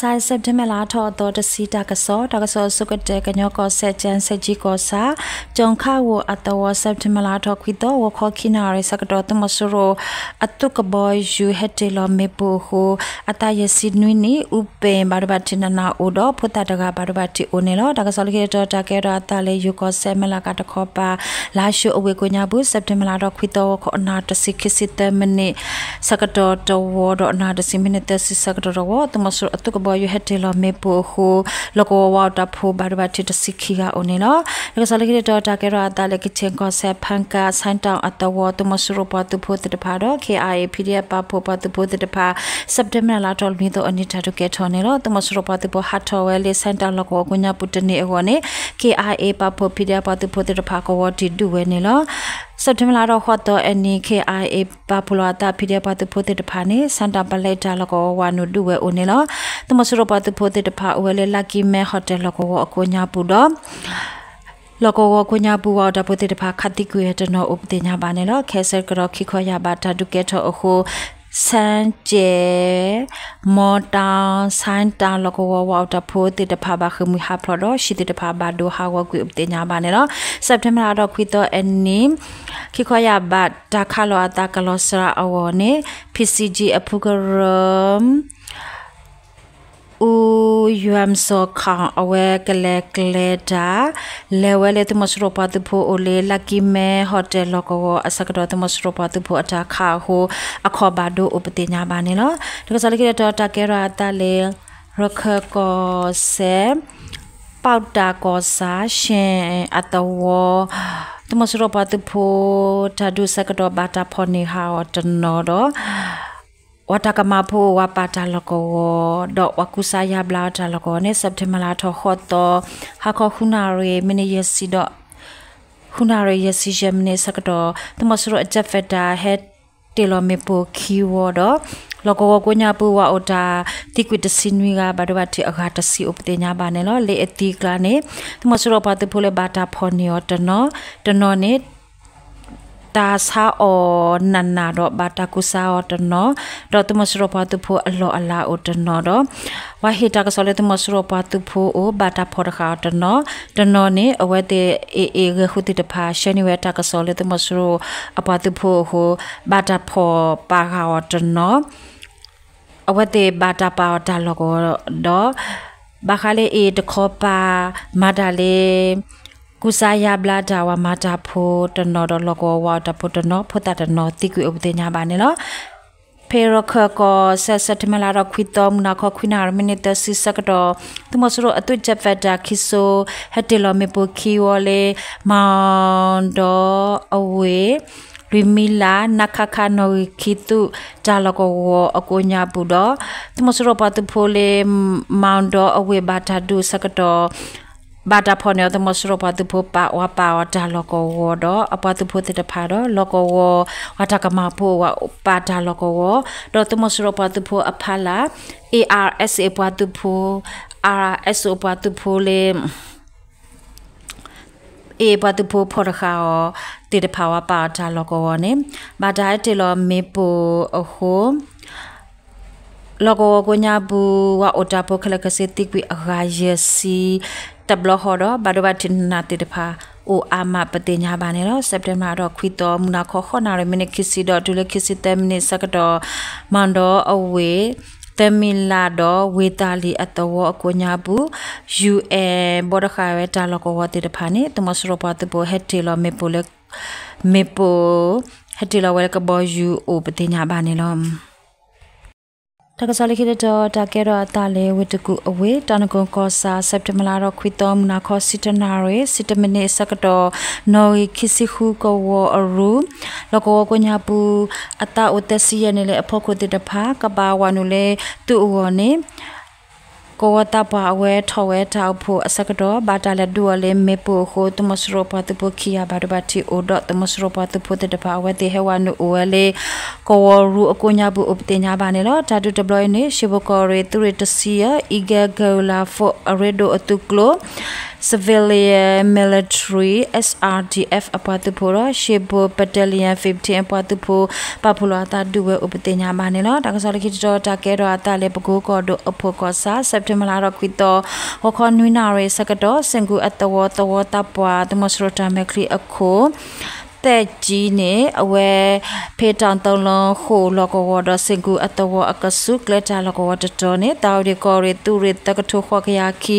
စးစဲးပထ့ဘၢၣ်လါထီၣ်အသီတဆံတၢ်ကစီၣ်, တၢ်ကစီၣ်အဆိကတၢၢ် ကညီကီၢ်စဲၣ် ကၠၣ်စဲၣ်ကၠံကီၢ်ဆၣ် ကၠီၣ်ခၣ်ဝိၣ်အသဝီ စဲးပထ့ဘၢၣ်လါထီၣ်ခွံသီ ဂီၤခီခံနၣ်ရံၣ်ဆၢကတီၢ် သုးမီၤစိရိၤအသုးကဘီယူၤဟဲတ့ၢ်လီၤမ့ၣ်ပိၢ်အဃိ အသးယဲၢ်ဆံနွံနံၣ် အူပ့ၣ် ဘၣ်ဒိဘၣ်ထံးနးနးအိၣ်ဒီး ဖိသၣ်တဂၤဘၣ်ဒိဘၣ်ထံးအိၣ်န့ၣ်လီၤ. တၢ်ကစီၣ်လၢခံတတီၤ တၢ်ကဲထီၣ်အသးလၢယိၤကီၢ်စဲၣ် မဲၢ်လးကၤတခီပၤ လါၡိၤအဝ့ၢ်ကိးညါပူၤ စဲးပထ့ဘၢၣ်လါထီၣ်ခွံသီ ဂီၤခီနၣ်ရံၣ်တဆံခံဆံသၢမံးနံးဆၢကတီၢ်တဝီဒီး နၣ်ရံၣ်တဆံမံးနံးသၢဆံဆၢကတီၢ်တဝီ သုးမီၤစိရိၤအသုးကဘီယူၤဟဲတ့ၢ်လီၤမ့ၣ်ပိၢ်အဃိ လီၢ်ကဝီၤဝးအိၣ်တၢ်ဖိဘၣ်ဒိဘၣ်ထံးတဆံခံဂၤအိၣ်န့ၣ်လီၤ. တၢ်ကစီၣ်လၢခံတတီၤ တၢ်ကဲထီၣ်အသးလၢ ကခ့ၣ်ကီၢ်စဲၣ် ဖၣ်ကၣ် ဆိုင်းတောင် အသဝီ သုးမီၤစိရိၤပှၤသုးဖိသ့ၣ်တဖၣ်ဒီး ခ့ၣ်အါအ့ၣ် ဖံဒံၣ်အၣ် ပာ်ဖှိၣ်ပှၤသုးဖိသ့ၣ်တဖၣ် စဲးပထ့ဘၢၣ်လါထီၣ်လွံၢ်သီအနံၤ တၢ်ဒုးကဲထီၣ်န့ၣ်လီၤ. သုးမီၤစိရိၤပှၤသုးဖိဟးထီၣ်ဝဲလၢ ဆိုင်းတောင် လီၢ်ကဝီၤကိးညါပူၤတန့ၢ်အဂီၢ်န့ၣ် ခ့ၣ်အါအ့ၣ် ပာ်ဖှိၣ် ဖံဒံၣ်အၣ် ပှၤသုးဖိသ့ၣ်တဖၣ် ကဝီၤတံၢ်ဒုးဝဲန့ၣ်လီၤ. စဲးပထ့ဘၢၣ်လါထီၣ်ဃိးသီအနံၤ ခ့ၣ်အါအ့ၣ် ပာ်ဖှိၣ်လီၤအသး ဖံဒံၣ်အၣ် ပှၤသုးဖိသ့ၣ်တဖၣ်န့ၣ် ဆိုင်းတောင် ပလဲတၢ် လီၢ်ကဝီၤဝးနုာ်ဒုးဝဲအိၣ်န့ၣ်လီၤ. သုးမီၤစိရိၤပှၤသုးဖိသ့ၣ်တဖၣ်အိၣ်ဝဲလၢ Lucky Man Hotel လီၢ်ကဝီၤအကိးညါပူၤဒီး လီၢ်ကဝီၤကိးညါပူၤ ဝးအိၣ်တၢ်ဖိသ့ၣ်တဖၣ် ခးသံကွံာ်တနီၤအိၣ်ပသ့ၣ်ညါဘၣ်န့ၣ်လီၤ. ခဲစဲးကတီၢ်ခံခီယာ်ဘး တၢ်ဒုးကဲထီၣ်အဃိ ဆၣ်ကၠဲၣ် မီတီ ဆိုင်းတောင် လီၢ်ကဝီၤဝးအိၣ်တၢ်ဖိသ့ၣ်တဖၣ် ဘၣ်ဃ့ၢ်မှံဟးဖျိးဒီး ဟံၣ်သ့ၣ်တဖၣ်ဘၣ်ဒိဟးဂီၤကွံာ်အိၣ်ပသ့ၣ်ညါဘၣ်န့ၣ်လီၤ. စဲးပထ့ဘၢၣ်လါထီၣ်ခွံသီအနံၤ ခံခီယာ်ဘး တၢ်ခးလီၤအသးကလီၤစှၤအဂီၢ်န့ၣ် ဖံၣ်စံၣ်ကၠံၣ် အဖုကရၢ အူယွဲၣ်စီၤခီၣ် အဝဲကလဲၤကျဲတၢ် လဲၤဝဲလၢသုးမီၤစိရိၤပှၤသုးဖိအိၣ်လၢ Lucky Man Hotel လီၢ်ကဝီၤအဆၢကတီၢ် သုးမီၤစိရိၤပှၤသုးဖိအတၢ်ခးအဃိ အခီၣ်ဘၣ်ဒိအိၣ်ပသ့ၣ်ညါဘၣ်န့ၣ်လီၤ. တၢ်ကစီၣ်လၢခံတတီၤ တၢ်ကဲထီၣ်အသးလၢ ရခၢၣ်ကီၢ်စဲၣ် ပီၣ်တၢ်ကီၢ်ဆၣ် ရှ့ၣ်အသဝီ သုးမီၤစိရိၤပှၤသုးဖိ တၢ်ဒုးဆၢကတီၢ် ဘၣ်တၢ်ဖီၣ်န့ၢ်ဟးအီၤတနီၤဒီး ပှၤတၢ်ကမၣ်ဖိအိၣ် ဝးပာ်တၢ်လီၢ်ကဝီၤ ဒီးပှၤကူစါယါဘျါတၢ်လီၢ်ကဝီၤန့ၣ် စဲးပထ့ဘၢၣ်လါထီၣ်ဃိးသီ ဟါခီဃုနၣ်ရံၣ် မံးနံးယဲၢ်ဆံဒီး ဃုနၣ်ရံၣ်ယဲၢ်ဆံယဲၢ်မံးနံးဆၢကတီၢ် သုးမီၤစိရိၤအ jet fighter ဟဲတ့ၢ်လီၤမ့ၣ်ပိၢ်ခံဝီဒီး လီၢ်ကဝီၤကိးညါပူၤ ဝးအိၣ်တၢ်သံကွံာ်တဆံနွံဂၤ ဘၣ်ဒိဘၣ်ထံးအဂၤတဆံအိၣ်ပသ့ၣ်ညါဘၣ်န့ၣ်လီၤ. လၢအသံအကျါန့ၣ် သုးမီၤစိရိၤပှၤသုးဖိလၢဘၣ်တၢ်ဖီၣ်န့ၢ်အီၤတနီၤ, တနီၤန့ၣ် တၢ်ဆါအီၤနးနးဒီး ဘၣ်တၢ်ကူစါအီၤတနီၤ, ဒီးသုးမီၤစိရိၤပှၤသုးဖိအလီၢ်အလၤအိၣ်တနီၤဒီး ပှၤဟ့ၣ်တၢ်ကစီၣ်လၢသုးမီၤစိရိၤပှၤသုးဖိအအိၣ် ဘၣ်တၢ်ဖီၣ်တဃာ်အီၤတနီၤ, တနီၤန့ၣ် အဝဲသ့ၣ် AA ဂဲၤဃုသ့ၣ်တဖၣ် ဆှၢန့ၢ်ဝဲတၢ်ကစီၣ်လၢသုးမီၤစိရိၤအပှၤသုးဖိအဃိ ဘၣ်တၢ်ဖီၣ်ပာ်ဃာ်အီၤတနီၤ အဝဲသ့ၣ်ဘၣ်တၢ်ပာ်အီၤတၢ်လီၢ်ကဝီၤဒီး ဘၣ်ဃးလၢ AA တခီပၤ မၤတၢ်လၢ ကူစါယါဘျါတၢ် ပှၤမၤတၢ်ဖိတနီၤဒီး လီၢ်ကဝီၤဝးအိၣ်တၢ်ဖိတနီၤ ဖိသၣ်တနီၤသံကွံာ်အိၣ်ပသ့ၣ်ညါဘၣ်န့ၣ်လီၤ. ဖဲရခၢၣ်ကီၢ်စဲၣ် စဲးပထ့ဘၢၣ်လါထီၣ်ခွံသီ မုၢ်နၤခီခွံနၣ်ရံၣ် မံးနံးသၢဆံဆၢကတီၢ် သုးမီၤစိရိၤအသုး jet fighter ခံစိ ဟဲတ့ၢ်လီၤမ့ၣ်ပိၢ်ခံဝီလၢ မၣ်ဒီအဝ့ၢ် လွံၢ်မံလး နခခ နီၣ်ဂံၢ်ခံသုး တၢ်လီၢ်ကဝီၤအကိးညါပူၤဒီး သုးမီၤစိရိၤပှၤသုးဖိလၢ မၣ်ဒီအဝ့ၢ် ဘၣ်တၢ်ဒုးဆၢကတီၢ် ဘၣ်တၢ်ဖီၣ်န့ၢ်အီၤ သုးမီၤစိရိၤပှၤသုးဖိပာ်ဝးပာ်အီၤတၢ်လီၢ်ကဝီၤဒီး အပှၤသုးဖိသ့ၣ်တဖၣ်ဒီး လီၢ်ကဝီၤ ပှၤတၢ်ကမၣ်ဖိအိၣ်ဝးပာ်တၢ်လီၢ်ကဝီၤ ဒီးသုးမီၤစိရိၤပှၤသုးဖိအဖီလာ် ARSA ပှၤသုးဖိ ARSA ပှၤသုးဖိလၢ AA ပှၤသုးဖိဖီၣ်တဃာ်အီၤသ့ၣ်တဖၣ် ဝးပာ်အီၤတၢ်လီၢ်ကဝီၤန့ၣ် ဘၣ်တၢ်ဟဲတ့ၢ်လီၤမ့ၣ်ပိၢ်အဃိ လီၢ်ကဝီၤကိးညါပူၤ ဝးအိၣ်တၢ်ဖိခဲလၢာ်ခဲဆ့သံကွံာ်အဂၤယဲၢ်ဆံတဘျီဃီဒီး ဘၣ်ဒိဘၣ်ထံးနးနးသ့ၣ်တဖၣ် အိၣ်အါမးပသ့ၣ်ညါဘၣ်န့ၣ်လီၤ. စဲးပထ့ဘၢၣ်လါထီၣ်ခွံသီ မုၢ်နၤခီဃိးနၣ်ရံၣ် မံးနံးခံဆံဒီးတုၤလၢခံဆံသၢမံးနံးဆၢကတီၢ် မၣ်ဒီအဝ့ၢ် သၢမံလးဒီး ဝ့ၢ်သၣ်လံၣ်အသဝီအကိးညါပူၤ ယူၣ်အဲၣ် ဘီတဃာ်ဝဲတၢ်လီၢ်ကဝီၤသ့ၣ်တဖၣ်န့ၣ် သုးမီၤစိရိၤပှၤသုးဖိဟဲတ့ၢ်လီၤမ့ၣ်ပိၢ်လၢ မ့ၣ်ပိၢ် ဟဲတ့ၢ်လီၤဝဲလၢကဘီယူၤအိၣ်ပသ့ၣ်ညါဘၣ်န့ၣ်လီၤ. တၢ်ကစီၣ်လၢခံတတီၤ တၢ်ကဲထီၣ်အသးလၢဝ့ၢ်တကူၣ်အဝ့ၢ် တၢ်နကိၣ်ကီၢ်ဆၣ် စဲးပထ့ဘၢၣ်လါထီၣ်ခွံသီ မုၢ်နၤခီဆံတၢနၣ်ရံၣ် ဆံတၢမံးနံးအဆၢကတီၢ် နီၣ်ဂံၢ်ခံဆံဃုကဝီၤအရူၢ် လီၢ်ကဝီၤကိးညါပူၤ အသးအိၣ်သၢဆံယဲၢ်နံၣ်လၢအဖီခိၣ်သ့ၣ်တဖၣ် ကဘၣ်ဝးနုာ်လၢသုးအဂီၢ်န့ၣ် ကဝီၤသးပှၢ်အဝဲထီၣ်ဝဲတၢ်အိၣ်ဖှိၣ်အဆၢကတီၢ် ဘၣ်တၢ်လဲၤဒုးအီၤလၢမ့ၣ်ပိၢ်အဃိ သုးမီၤစိရိၤပှၤသုးဖိခံဂၤဘၣ်ဒိဘၣ်ထံးအိၣ်ဒီး သုးမီၤစိရိၤပှၤသုးဖိသ့ၣ်တဖၣ် အဝဲသ့ၣ်ဟဲဝးနုာ်အိၣ်ဝဲလၢ ကဝီၤရူၢ်အကိးညါပူၤအိၣ်ပသ့ၣ်ညါဘၣ်န့ၣ်လီၤ. တၢ်ဒုးတဘျီအံၤန့ၣ် ရှ့ဘိၣ်ကီၢ်ရ့ၣ် သုးရ့ၣ်တဆံယဲၢ် Eagle Guerrilla Force အရ့ဒိၣ်အသုးကျိၤ Civilian Military S R D F အပှၤသုးဖိဒီး ရှ့ဘိ Battalion fifteen အပှၤသုးဖိ ပာ်ဖှိၣ်လီၤအသးဒုးဝဲအိၣ်ပသ့ၣ်ညါဘၣ်န့ၣ်လီၤ. တၢ်ကစီၣ်လၢခံတတီၤ တၢ်ကဲထီၣ်အသးလၢ ပကိကီၢ်ဒိၣ်အဖီၣ်ကီၢ်ဆၣ် စဲးပထ့ဘၢၣ်လါဒီးခွံသီ ဂီၤခီနွံနၣ်ရံၣ်ဆၢကတီၢ် စ့ၣ်ကူးအသဝီ သဝီသးပှၢ် သုးမီၤစိရိၤတၢ်မဲာ်ချံအခိၣ် သဲၣ်ကၠံန့ၣ် အဝဲ ဖဲတၢ်သီလီၤဃိၣ်လီၢ်ကဝီၤဒီး စ့ၣ်ကူးအသဝီအကဆူး ကျဲတၢ်လီၢ်ကဝီၤတတီၤန့ၣ် သးဝံၣ်ဒံးကီၢ်ရ့ၣ် သုးရ့ၣ်သၢကထိဃိးကယၤခံ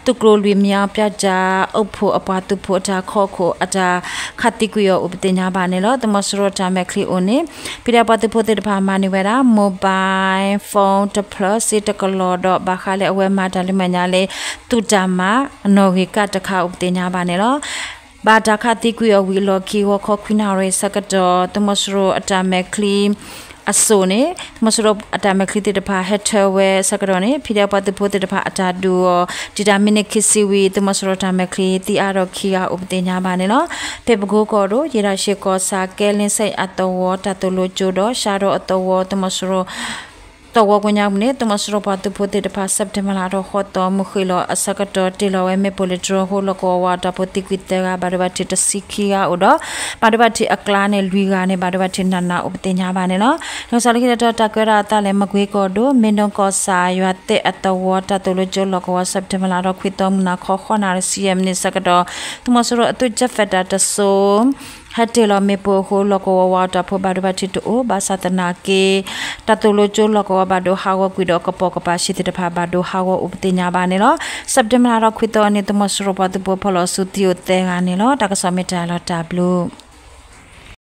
သုးကျိၤလွံၢ် မၠါပၠၣ်တၢ် အိၣ်ဖှိၣ်အပှၤသုးဖိအတၢ်ခီခိၣ် အတၢ်ခးသံကွံာ်အီၤအိၣ်ပသ့ၣ်ညါဘၣ်န့ၣ်လီၤ. သုးမီၤစိရိၤတၢ်မဲာ်ချံအိၣ်န့ၣ် ဖံဒဲးပှၤသုးဖိသ့ၣ်တဖၣ်မၤန့ၢ်ဝဲဒၣ် mobile phone တဖျၢၣ် စ့တကလီၢ်ဒီး ဘၣ်ဃးလၢအဝဲမၤတၢ်လၢမဲာ်ညါလၢ သုးတၢ်မၤ နီၣ်ဂံၢ်ကၣ်တခါအိၣ်ပသ့ၣ်ညါဘၣ်န့ၣ်လီၤ. ဘၣ်တၢ်ခးသံကွံာ်အီၤဝံၤအလီၢ်ခံ ဂီၤခီခွံနၣ်ရံၣ်ဆၢကတီၢ် သုးမီၤစိရိၤအတၢ်မဲာ်ချံ အစိၣ်န့ၣ် သုးမီၤစိရိၤအတၢ်မဲာ်ချံသ့ၣ်တဖၣ်ဟဲထၢဝဲဆၢကတီၢ်န့ၣ် ဖံဒဲးပှၤသုးဖိသ့ၣ်တဖၣ်အတၢ်ဒုးအီၤ ဒံးတၢ်မံးနံးခံဆံဝံၤ သုးမီၤစိရိၤတၢ်မဲာ်ချံသံအါထီၣ်ခံဂၤအိၣ်ပသ့ၣ်ညါဘၣ်န့ၣ်လီၤ. ဖဲပကိကီၢ်ဒိၣ် ယ့ၣ်ဒၣ်ရှ့ၣ်ကီၢ်ဆၣ် ကဲလ့စဲၣ်အသဝီ တၢ်သိၣ်လိကၠိဒီး ရှါရီအသဝီ သုးမီၤစိရိၤ သဝီကိးညါပူၤန့ၣ် သုးမီၤစိရိၤပှၤသုးဖိသ့ၣ်တဖၣ် စဲးပထ့ဘၢၣ်လါထီၣ်ဃိးသီ မုၢ်ဃ့ၢ်လီၤအဆၢကတီၢ် တ့ၢ်လီၤဝဲမ့ၣ်ပိၢ်လၢ drone အဃိ လီၢ်ကဝီၤဝးတၢ်ဖိသံကွံာ်သၢဂၤ ဘၣ်ဒိဘၣ်ထံးတဆံခံဂၤအိၣ်ဒီး ဘၣ်ဒိဘၣ်ထံးအကျါန့ၣ် လွံၢ်ဂၤန့ၣ် ဘၣ်ဒိဘၣ်ထံးနးနးအိၣ်ပသ့ၣ်ညါဘၣ်န့ၣ်လီၤ. တၢ်ကစီၣ်လၢခံတတီၤ တၢ်ကဲထီၣ်အသးလၢ မကွ့ကီၢ်ဒိၣ် မ့ၢ်ဒိကီၢ်ဆၣ် ယွၤသဲၣ်အသဝီ တၢ်သိၣ်လိကၠိလီၢ်ကဝီၤ စဲးပထ့ဘၢၣ်လါထီၣ်ခွံသီ မုၢ်နၤခီ ဃိးနၣ်ရံၣ်ဆံယဲၢ်မံးနံးဆၢကတီၢ် သုးမီၤစိရိၤအသုး jet fighter တစိၤ ဟဲတ့ၢ်လီၤမ့ၣ်ပိၢ်အဃိ လီၢ်ကဝီၤဝးတၢ်ဖိ ဘၣ်ဒိဘၣ်ထံးတအိၣ် ဘၣ်ဆၣ်သနာ်က့ တၢ်သိၣ်လိကၠိလီၢ်ကဝီၤဘၣ်ဒိဟးဂီၤကွံာ်ဒီး ကပိာ်ကပၤဆံးသ့ၣ်တဖၣ် ဘၣ်ဒိဟးဂီၤအိၣ်ပသ့ၣ်ညါဘၣ်န့ၣ်လီၤ. စဲးပထ့ဘၢၣ်လါထီၣ်ခွံသီန့ၣ် သုးမီၤစိရိၤပှၤသုးဖိဖီၣ်လီၤဆူသံအိၣ်သၢဂၤန့ၣ်လီၤ. တၢ်ကစီၣ်မ့ၢ်တၢ်လီၤတၢ်ဘျုး